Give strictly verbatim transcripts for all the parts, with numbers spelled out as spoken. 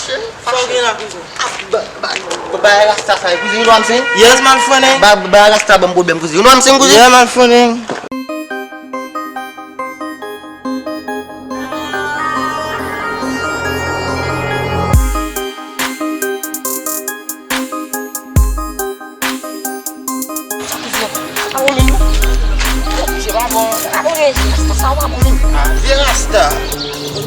Sa w gen la, kouzen? Ba, ba, ba, ba, rasta sa, kouzen, you know what I'm saying? Yes, man, funny. Ba, ba, rasta ban m pwoblèm, kouzen. You know what I'm saying, kouzen? Yeah, man, funny. Sa kouzen, pa bon menm non. Kouzen, pa bon. Sa pa bon, rasta sa pa bon menm. Vye rasta.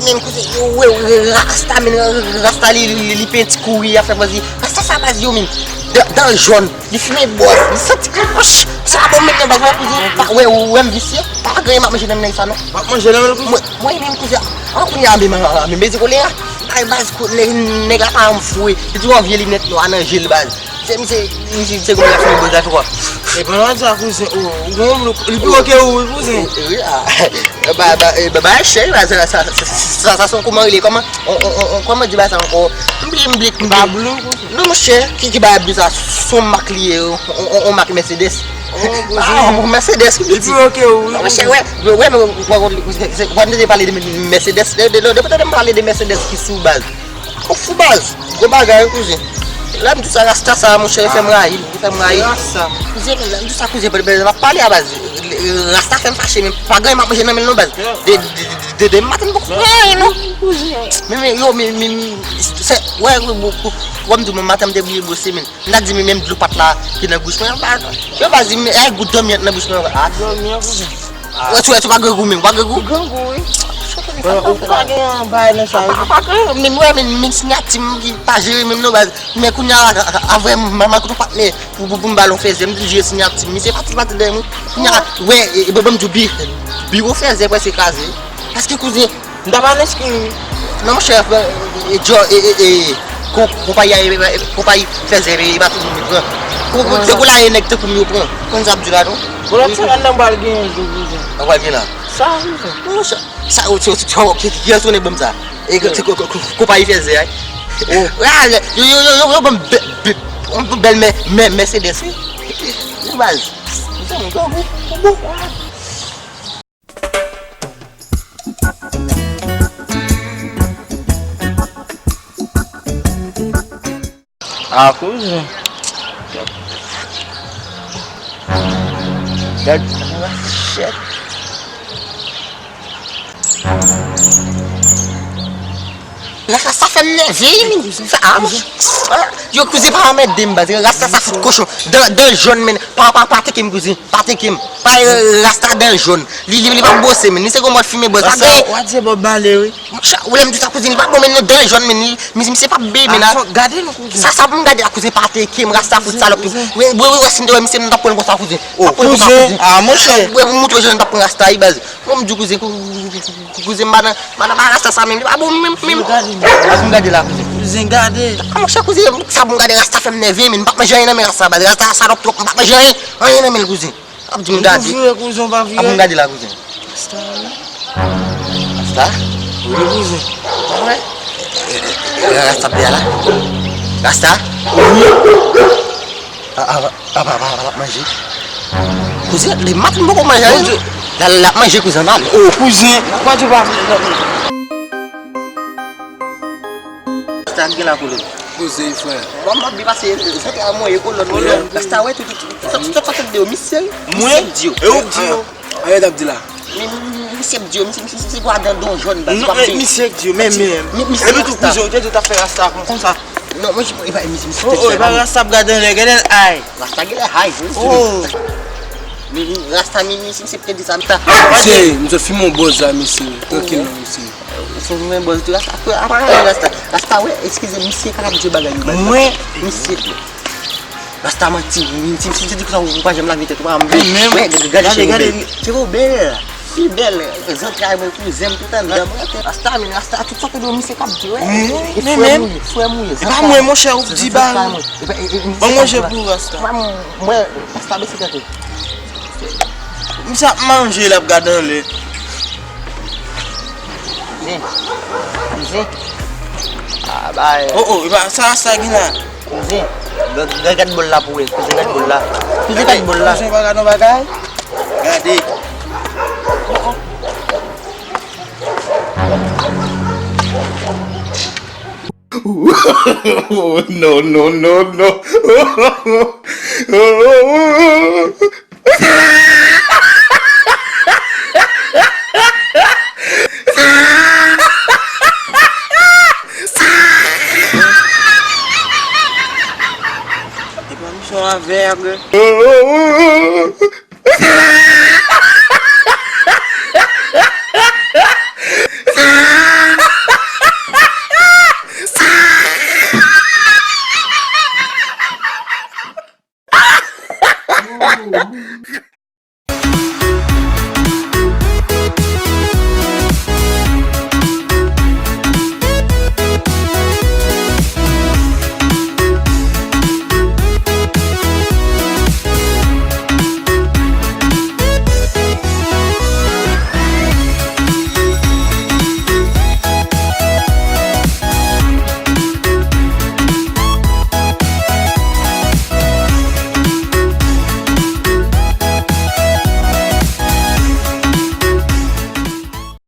Menm kouzen, yo, wè, wè, rasta, menm rasta li, li, li, li penti kouri, ap fè baz li. Rasta sa baz yo menm. Dan, dan jòn, li fimen bòz, li santi kòch. Sa pa bon menm non, baz, wè, kouzen. Pa, wè, wè, m visye. Pa gen m ap manje nan men nèg sa non. M ap manje nan men l kouzen. Mwen, mwen menm kouzen. An kounye a, menm, menm, menm, mezi kole a. Ay, baz, kou-, nèg, nèg la pa yon fwe. Li di yon vye linèt nwa nan je l, baz. Se misye, misye, misye kòman l ap fè bòz la, fè kwa? E pa nan sa, kouzen, o, ou gon look, li pi wo ke ou, wi, kouzen. Wi, a. Ba, ba, e, ba, ba, chè, ba, sa, sa, sa, sa, sa, se yon kòman rele, kòman, on, on, on, on, kòman di ba sa ankò? M bliye, m bliye, m bliye. Ba blou, kouzen. Non, monchè, ki, ki ba blou sa? Se yon mak li ye, on, on, on, on mak Mercedes. Oh, kouzen. Ah, on Mercedes, li pi wo ke ou, wi, kouzen. Non, monchè, wè, wè, wè, wè, wè, wè, wè, wè, wè, pale de Mercedes, de, de, de, de, de, pale de Mercedes ki sou baz. Ou fou baz, gwo bagay wi kouzen. Lè m di sa rasta sa monchè, li fè m rayi l, li fè m rayi. Rasta. Kouzen, lè m di sa kouzen, pa, pa, pa pale a baz. Rasta fè m fache, men pa gen m ap manje nan men l non baz. De, de, de, de, de maten m poko fè anyen non. Men, men, yo, men, men, se, wè, wè, wè, wè, m di w, men maten m te bliye bwose men. M ta di men menm dlo pat la ki nan bouch mwen, yo baz, men ay gout dòmi nan bouch mwen. Ah. Dòmi an kouzen. Wè, ou pa grangou menm, ou pa grangou? Grangou, wi. Ou pa gen yon bagay nan sa, wi. Pa, pa, pa gen, men mwen, men, men sinyati m ki pa jere menm non, baz. Men kounye a, a, a, a, vrèman, m kote patnè pou, pou, pou m ba l yon fèzè, m di jere sinyati m. Misye pati, pati dèyè mwen. Kounye a, wè, e, e, bon, bon, m di w, bi, biwo fèzè prèske kraze. Paske kouzen, m ta pa nan ski. Non, monchè, e, e, e, e, e, ko-, konpayi a, e, e, konpayi fèzè, e, e pa tout moun yo pran. Ko-, ko-, se kou la, e nèg tankou m yo pran. Konn sa ap di la, non? Bon, lòt semèn nan, m pral gen yon jou, kouzen. Sa pral gen la? Sa, kouzen. Non, monchè, sa, o, se, se, se, ki, ki, ki, ki, ki, ki, ki, ki, ki, ki, ki, ki, konpayi fèzè a. Oh. Ah, yo, yo, yo, yo, yo, ban m bè-, bè-, yon bèl mè-, mè-, Mercedes, wi. Wi, baz. Mwen, mwen, mwen, mwen, mwen. Ah, kouzen. Gad, gad, shit. Rasta sa fè m nève, wi, men. Sa, ah, monchè. Ah, yo, kouzen pa anmède m, baz. Rasta sa fout kochon. Dan, dan jòn, men. Pa, pa, pa teke m, kouzen. Pa teke m. Pa, euh, rasta dan jòn. Li, li, li pa bwose, men. Li se gon mòd fimen bwose. Rasta, w a di Bob Marley, wi. Monchè, ou lè m di sa, kouzen, li pa bon, men, non, dan jòn, men. Li, misye, misye pa bebe, men. Ah, la. Fò gade nou, kouzen. Sa, sa pou m gade la, kouzen, pa teke m, rasta fout salòp tou. Wi, wi, wi, wi, si m te wè misye, m t ap pran l konsa, kouzen. Oh, kouzen, pa kouzen. Ah, monchè. Wi, pou m montre w jan m t ap pran rasta, wi, baz. Bon, m di w, kouzen, kou-, kou-, kou-, kouzen, madan, madan pa rasta sa menm, li pa bon menm, menm. Kouzen, gade. Baz, m gade la, kouzen. Kouzen, gade. Ah, monchè, kouzen, sa pou m gade rasta fè m nève, men m p ap manje anyen nan men rasta, baz. Rasta salòp twòp, m p ap manje anyen, anyen nan men l, kouzen. Ap di m gade. Ou vire, kouzen, ou pa vire. Ah, pou m gade la, kouzen. Rasta, wi. Rasta? Wi, kouzen. Ah, wè? Rasta ap la. Rasta? Wi. Ah, ah, ah, ah, ah, ah, ap manje. Kouzen, li mat m poko manje anyen. L ap manje, kouzen, ale. Oh, kouzen. Kwa di pa. Rasta gen la kolòn. Kouzen, frè. Bon, m ap byen pase, zantray mwen, kolòn mwen. Rasta, wè, tout, tout, tout, tout, tout, tout, tout, misye, misye di yo. E ou k di yo? Anyen t ap di la? Mi-, mi-, mi-, misye k di yo, misye, misye, misye gwa dan don jòn, baz, non, misye k di yo, men, men. Mi-, misye epi tou, rasta. Kouzen, ou te di ou t ap fè rasta kon, konsa. Non, mwen, e pa, misye, misye k di sa, e pa rasta ap gade anlè, gade l ay. Rasta gen lè ay, wi. Oh. Mi-, mi-, rasta, mi-, misye, misye k di sa, ta. Misye, m sot fime yon bòz la, misye. Trankil non, misye. Ou fè mwen bòz tou, rasta, apa, apa, rasta. Rasta, wè, eskize, misye kapab di bagay yo, baz. Mwen? Misye. Rasta manti, si, si, si, ou pa janm lave tèt ou, pa menm. Wè, gade, gade, gade, cheve bèl. Cheve bèl, zantray mwen, kouzen m, tout anndan mwen. Rasta, men rasta, tout sa ke di misye k ap di, wè. E frè mwen, frè mwen, e pa mwen, monchè, ou di bagay. Ban manje pou rasta. Mwen, rasta, bese tèt ou. Misye ap manje, l ap gade anlè. Kouzen. Kouzen. Ah, bay. Oh, oh, e pa sa, sa gen la. Kouzen. Gad, gad, gad bòl la pou wè. Kouzen, gad bòl la. Kouzen, gad bòl la. Kouzen, pa gade yon bagay. Gade. Oh, oh. Oh, no, no, no, no. Epa misye yon avèg.